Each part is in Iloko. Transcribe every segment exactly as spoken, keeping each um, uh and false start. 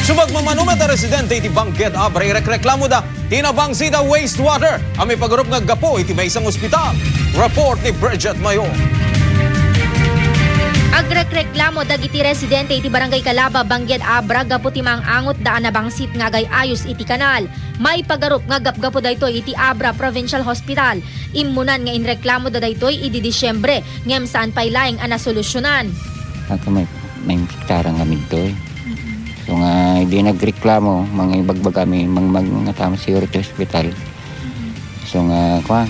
Subagmamano met a residente iti Bangged Abra irekreklamoda ti nabangsit a wastewater a maipagarup nga aggapu iti maysa nga ospital. Report ni Bridget Mayor. Agrekreklamo dagiti residente iti Barangay Calaba, Bangged Abra gapu ti maang-angotda a nabangsit nga agay-ayos iti kanal. Maipagarup nga gapgapu daytoy iti Abra Provincial Hospital. Immunan nga inreklamoda daytoy idi Disyembre, ngem saan pay laeng a nasolusyonan. Ako may, may impiktaran kami ditoy. So nga, idi nagreklamo, mga ibagbagami, mang, mang, nga tama siguro ti hospital. So nga, kwa,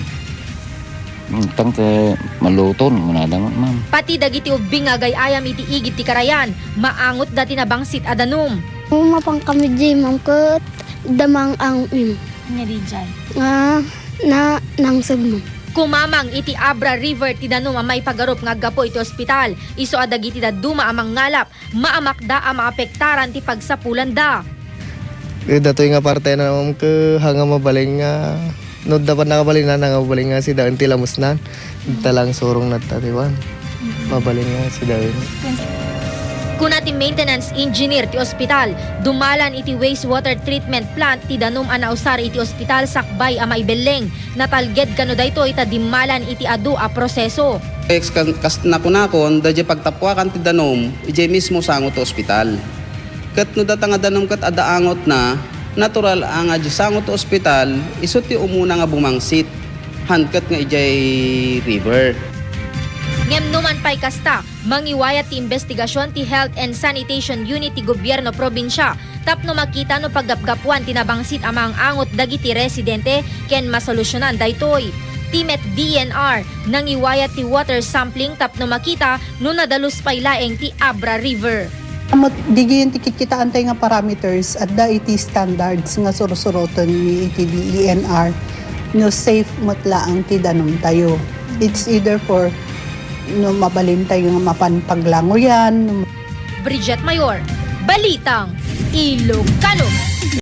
tangke maluton, kunada, ma'am. Pati dagiti ubbing nga agay-ayam iti igid ti karayan, maangotda ti nabangsit a danum. Umapang kami di, ma'am, ket damang ang im. Nga di jay. Nga na nangsag, ma'am. Kumamang iti Abra River ti danum a maipagarup nga aggapu iti ospital. Isu a dagiti dadduma a mangngalap, maamakda a maapektaran ti pagsapulanda. Eh, datoy nga parte na, ma'am, ke hanga mabalin nga, no, dapat nakabalin na, nga mabalin nga sidaen ti lamusnan. Talang surong na ta, di ba? Mabalin nga sidaen. Kuna ti maintenance engineer ti ospital, dumalan iti wastewater treatment plant ti danum a nausar iti ospital sakbay a maibelleng. Natalged kano daytoy ta dimmalan iti adu a proseso. Ex-, kas-, kas nakunakon, daydiay pagtapuakan ti danum, idiay mismo sango ti ospital. Ket no data nga danum ket adda angotna, natural a nga idiay sango ti ospital, isu ti umuna nga bumangsit, han ket nga idiay river. Ngem numan pay kasta, mangiwayat ti imbestigasion ti Health and Sanitation Unit ti Gobierno Probinsia tapno makita no paggapgapuan ti nabangsit a maang-angot dagiti residente ken masolusyonan daytoy. Ti met D E N R nangiwayat ti water sampling tapno makita no nadalus pay laeng ti Abra River. Met, digiyen ti kitkitaantay nga parameters, adda iti standards nga sursuroten iti D E N R no safe met laeng ti danumtayo. It's either for no mabalintayo nga mapan paglangoyan, no Bridget Mayor, Balitang Ilocano.